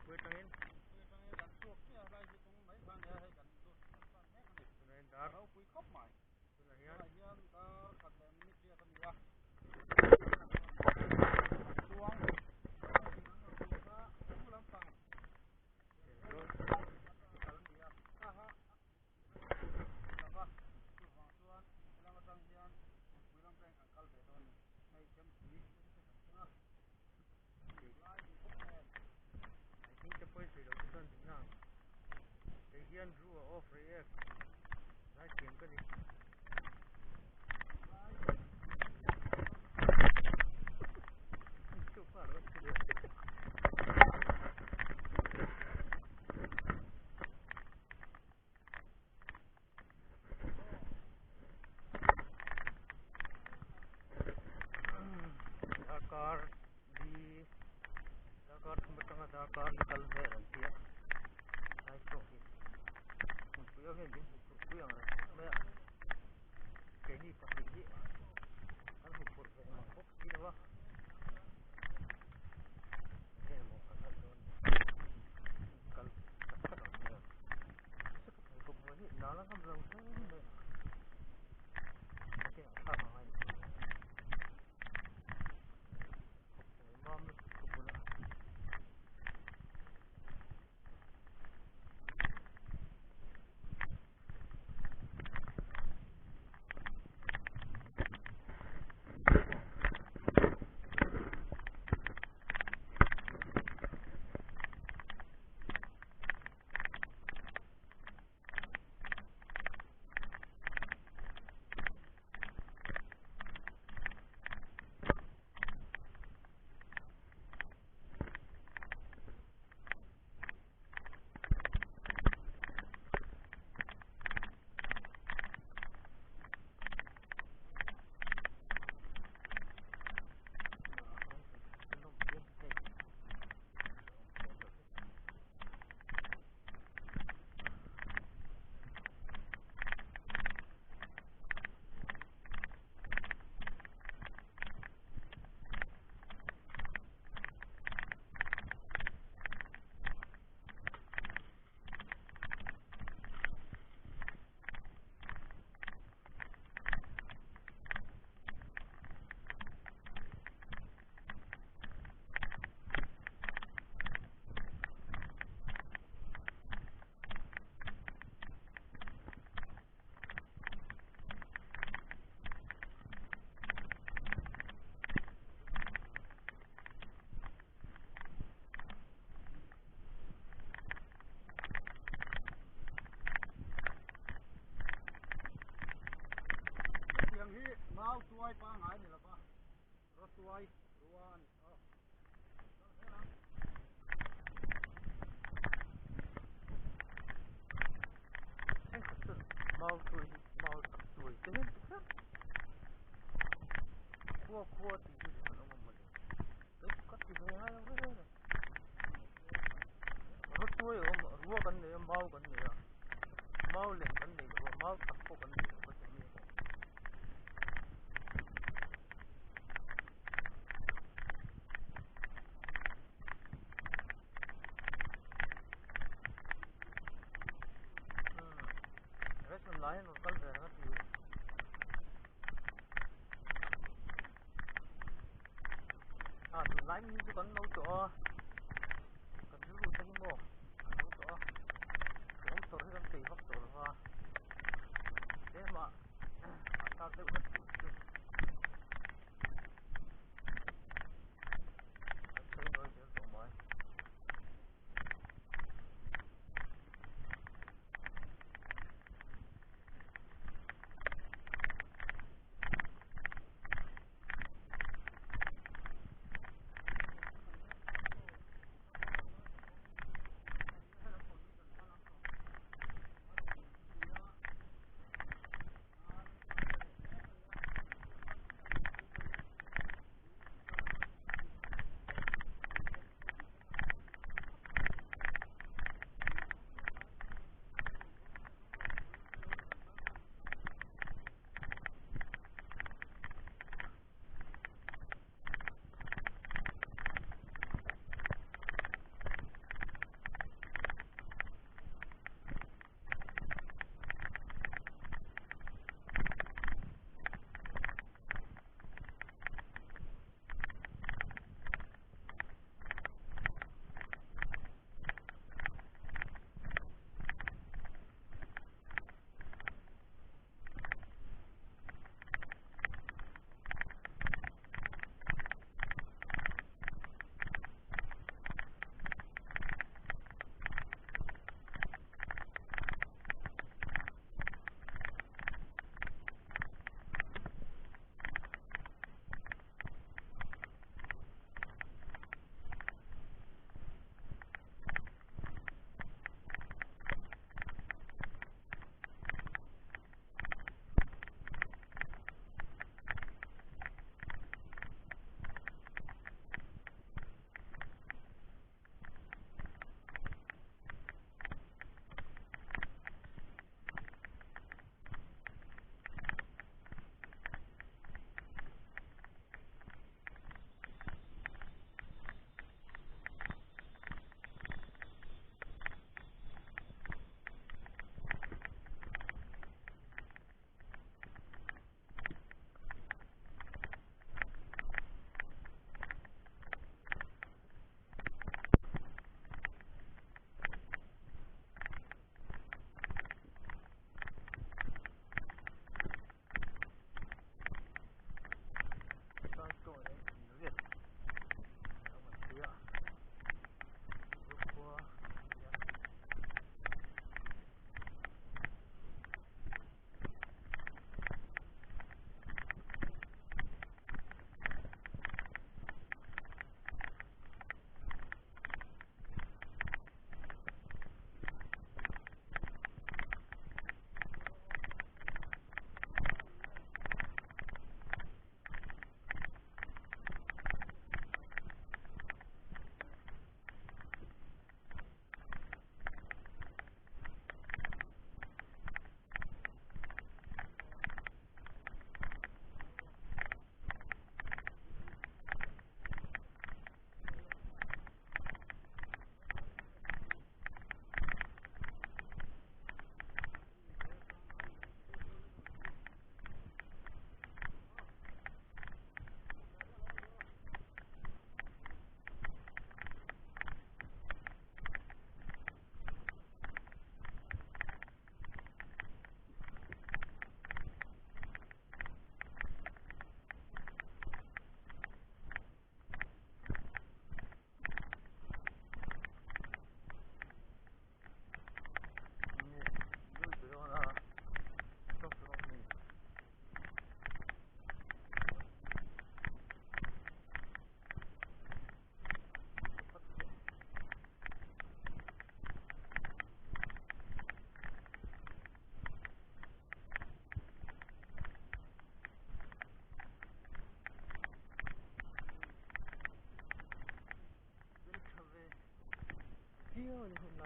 Hmunpui atangin. Hmunpui atangin kan chhuak chiah a, lai hi tung mai kha nia hei kan lut kan tan mek a ni. Tunah hian dar. Ropui khawp mai. Tunah hian. Tunah hian dar khat leh minute riat a ni a. Chuang an rawn chhuak a, khu lampang. Kal a ni a, kha ha lova chuvang chuan helam atang hian hmunpui lam peng kan kal ve dawn a ni. Hei chempui te kan keng a. Thing te pawhin sawi loh te chuan ding ang. Kei hian ru a off rei ek lai thiam ka ni. Darkar li darkar thum atanga darkar li kal vel an ti a lai chhuak hi hmunpui ho hian min hmu phurh pui ang reng khawp mai a keini pahnih hi kan hmu phurh ve mang bawk si lo a enge maw kan han dawn ni kal tak tak ang hian. Hetiang hi mau tuai pangngai ni lova rawtuai rua a ni. Mau tuai hi mau tak tuai te hian ti kher khua khua tih hi an awm a mawle kei ka ti ve ngai lo reng reng rawtuai a awm a rua kan nei a mau kan nei a mau lem kan nei lo a mau tak pawh kan nei lo ka ti a ni. Lai hian rawn kal ve reng a ti. A tunlai mi chu kan lo tawh a, kan rilru te hi maw kan lo tawh a, hrehawm tawrh hi kan peih vak tawh lo va, tlema a thlak deuh hlek tur chu kan sawi nawi zel tawh mai.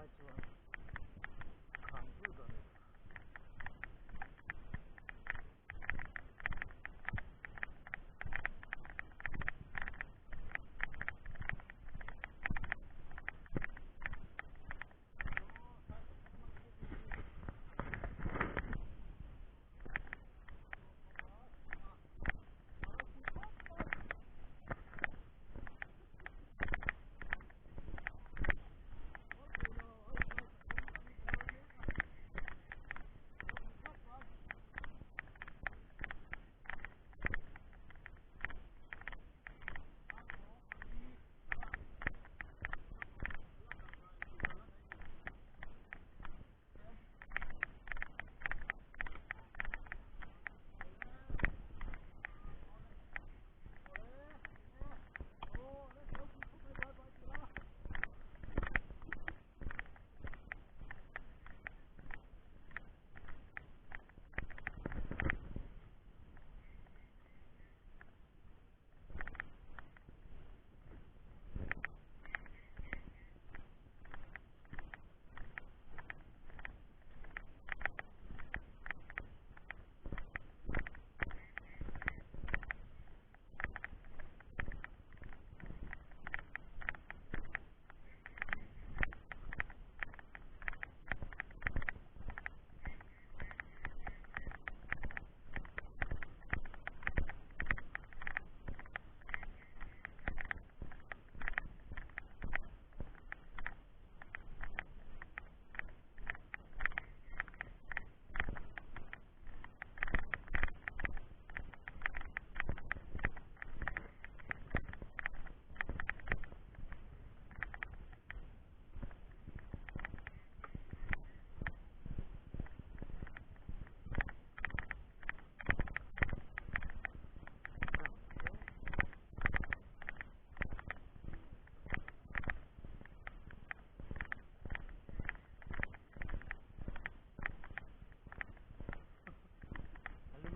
Lai chuan khan zui dawn a ni.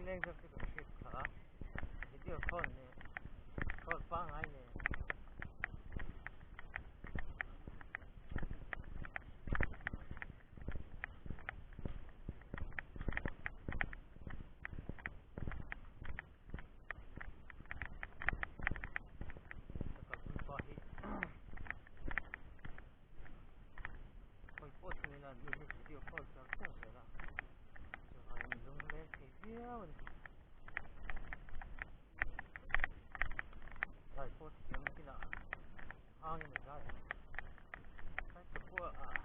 Leng zawk chu kan hriat kha a video phone leh phone pangngai nen. Ka kalpui pa hi hawi pawh thung ila ni hi video call char char zel a chuvangin lungleng thei viau a ni. Zai pawh thiam kinah hangin a zai ang saitapua ah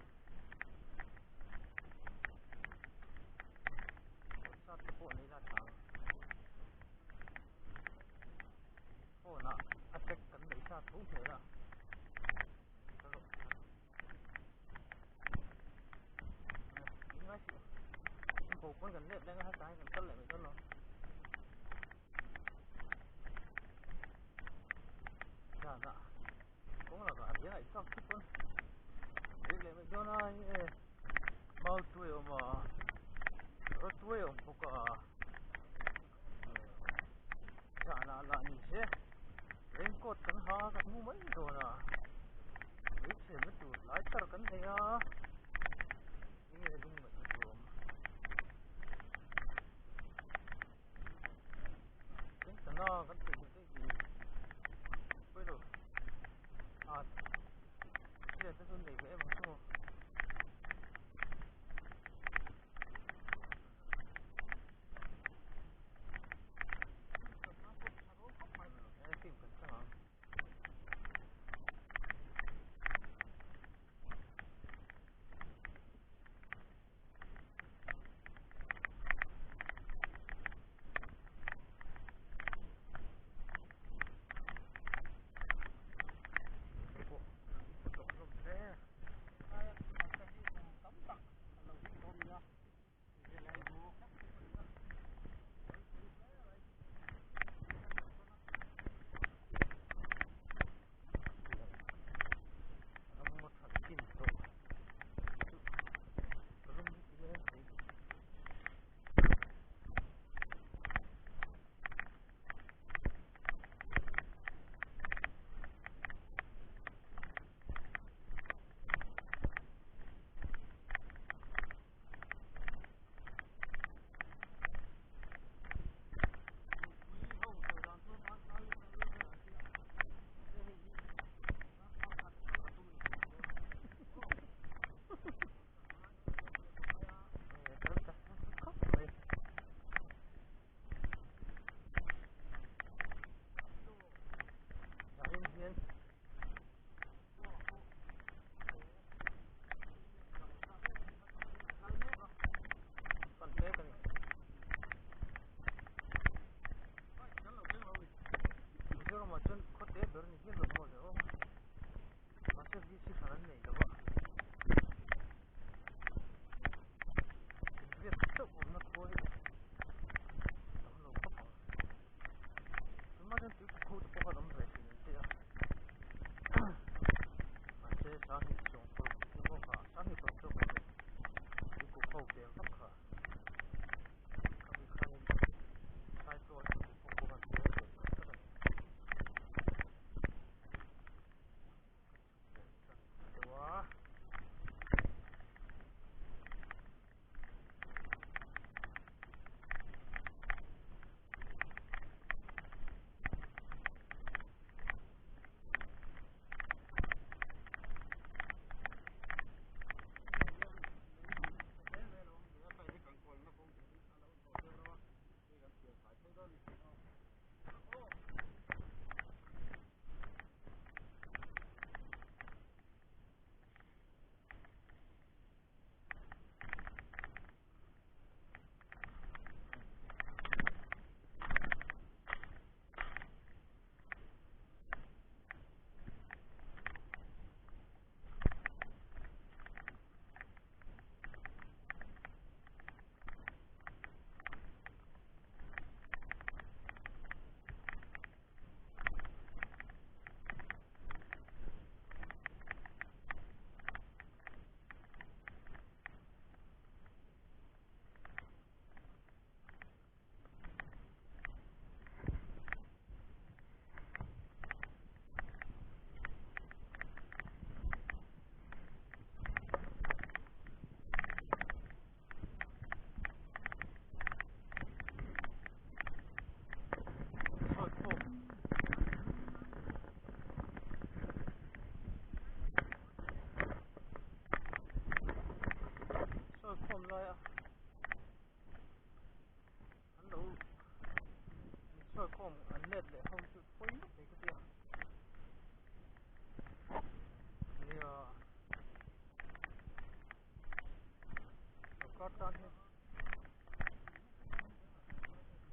sat te pawh nei la tha ang phone ah a track kan neih sa tho hmel a. Raincoat kan ha kan hmu mai dawn a mei chhenna tur lighter kan nei a enge lung ngaih tur a awm chengchana kan theihnghilh daih hi pawilo a hriat te chu nei ve em ang chu maw. Mizoramah chuan khaw te ber ni hian lo maw le aw mahse VC hran an nei lo a inriat chauh awmna khua hi tam lo khawp ang tunah chuan tui khaw te pawh khan awm ve thin an ti a mahse sanghnih sawm paruk emaw kha sanghnih paruk zawk awm e tui khaw ho peng vak kha khami khanin saitual tui khaw pawh khan peng ve tawh tlat a ni. Ka chhuk leh tan deuh a. Sawi khawm lai a an lo sawi khawm an let leh ho chu pawi ngawt mai ka tia nia sorkar tan hian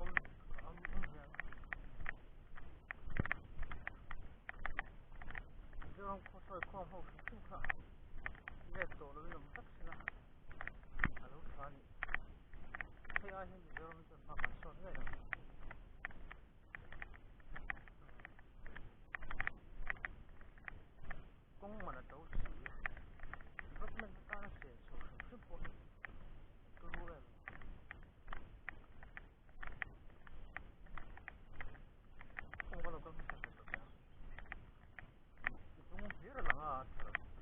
awm awm ve ang Mizoram khaw sawi khawm ho hrim hrim kha let tawh lovin awm vek sela a lo tha a ni hei ai hian Mizoram chuan hma kan sawn ngei ang. Kawng man a to si development atana siam chho hrim hrim pawh hi turu em kawng va lo kal hmasa ve tawh ang i tung hlir a lang a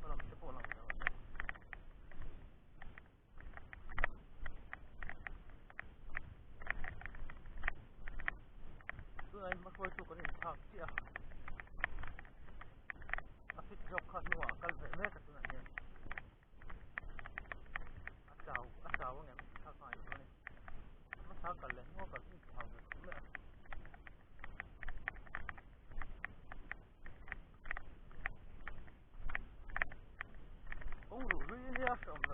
a lam te pawh a lang ve ang tunah hian hmahruaitu kan inthlak chiah a a fit zawk kha hnungah a kal ve mek a tunah hian a chau a chau ang em tih kha ka ngaihtuah a ni hmasa kal leh hnunga kal chu inthlau ve khawp mai a. Kawng ruh hlui nia hreawm.